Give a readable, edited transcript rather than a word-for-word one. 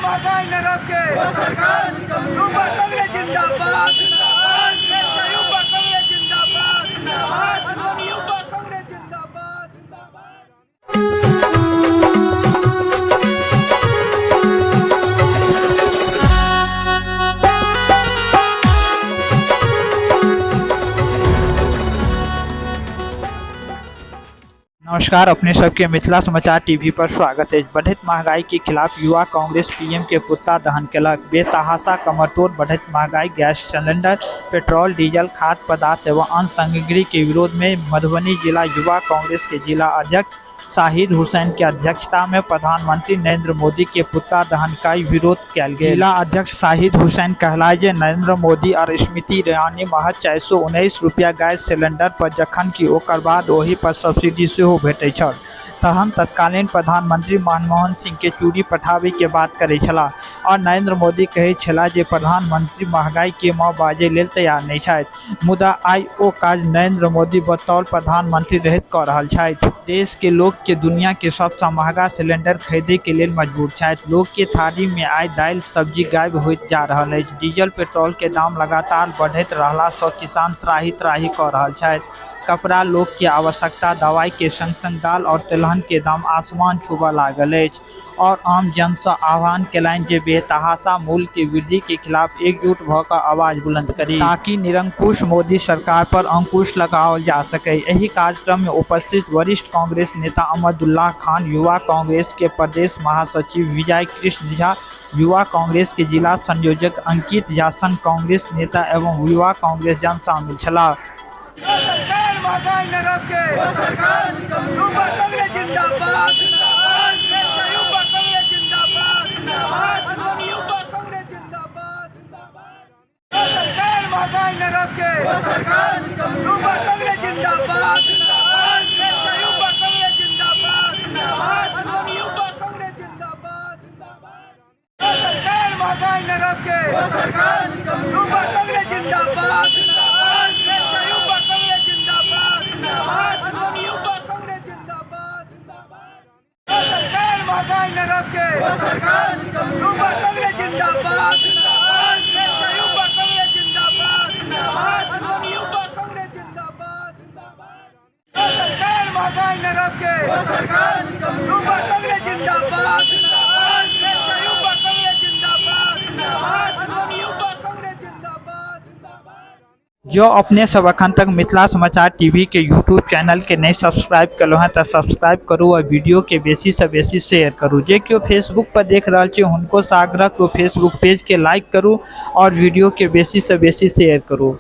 महंगाई न रोके, सरकार युवा कांग्रेस जिंदाबाद, युवा कांग्रेस जिंदाबाद, युवा कांग्रेस जिंदाबाद। नमस्कार, अपने सबके मिथिला समाचार टीवी पर स्वागत है। बढ़ैत महंगाई के खिलाफ युवा कांग्रेस पीएम के पुतला दहन केलक। बेतहाशा कमरतोड़ बढ़ैत महंगाई, गैस सिलेंडर, पेट्रोल, डीजल, खाद्य पदार्थ एवं अन्य सामग्री के विरोध में मधुबनी जिला युवा कांग्रेस के जिला अध्यक्ष शाहिद हुसैन के अध्यक्षता में प्रधानमंत्री नरेंद्र मोदी के पुतला दहन का विरोध कयल गेल। जिला अध्यक्ष शाहिद हुसैन कहला जे नरेंद्र मोदी और स्मृति ईरानी महज 419 रुपया गैस सिलेंडर पर, जखन कि ओकर बाद ओहि पर सब्सिडी सेहो भेटै छल, तहन तत्कालीन प्रधानमंत्री मनमोहन सिंह के चूड़ी पठाबै के बात करै छलाह और नरेंद्र मोदी कहै छलाह जे प्रधानमंत्री महंगाई के मां बाजै लेल तैयार नहि छथि, मुदा आइ ओ काज नरेंद्र मोदी बतौर प्रधानमंत्री रहैत कऽ रहल छथि। देश के लोक के दुनिया के सबसँ महंगा सिलेंडर खरीदय के लेल मजबूर छथि। लोक के थाली मे आइ दालि सब्जी गायब होइत जा रहल अछि। डीजल पेट्रोल के दाम लगातार बढ़ैत रहला सँ किसान त्राहि त्राहि कऽ रहल छथि। कपड़ा, लोक के आवश्यकता, दवाई के संग-संग दाल आओर तेलहन के दाम आसमान छूबय लागल अछि आओर आम जन सं आह्वान केलनि जे बेतहाशा मूल्य के वृद्धि के खिलाफ एकजुट भ क आवाज बुलंद करी, ताकि निरंकुश मोदी सरकार पर अंकुश लगाओल जा सकय। एहि कार्यक्रम में उपस्थित वरिष्ठ कांग्रेस नेता अहमदुल्लाह खान, युवा कांग्रेस के प्रदेश महासचिव विजय कृष्ण झा, युवा कांग्रेस के जिला संयोजक अंकित झा संग कांग्रेस नेता एवं युवा कांग्रेस जन शामिल छलाह। सरकार महंगाई न रोके, युवा कांग्रेस जिंदाबाद, युवा कांग्रेस जिंदाबाद, युवा कांग्रेस जिंदाबाद। सरकार महंगाई न रोके, युवा कांग्रेस जिंदाबाद, युवा कांग्रेस जिंदाबाद, युवा कांग्रेस जिंदाबाद। सरकार महंगाई न रोके, युवा कांग्रेस जिंदाबाद, युवा कांग्रेस जिंदाबाद, युवा कांग्रेस जिंदाबाद। सरकार महंगाई न रोके, युवा कांग्रेस जिंदाबाद, युवा कांग्रेस जिंदाबाद, युवा कांग्रेस जिंदाबाद। सरकार महंगाई न रोके, युवा कांग्रेस जिंदाबाद, युवा कांग्रेस जिंदाबाद, युवा कांग्रेस जिंदाबाद। जो अपने सब अखन तक मिथिला समाचार टीवी के यूट्यूब चैनल के नहीं सब्सक्राइब कलो हैं तो सब्सक्राइब करू और वीडियो के बेसी से बेसी शेयर करू। जे केओ फेसबुक पर देख रहल छी हुनको से आग्रह कि फेसबुक पेज के लाइक करू और वीडियो के बेसी से बेसी शेयर करू।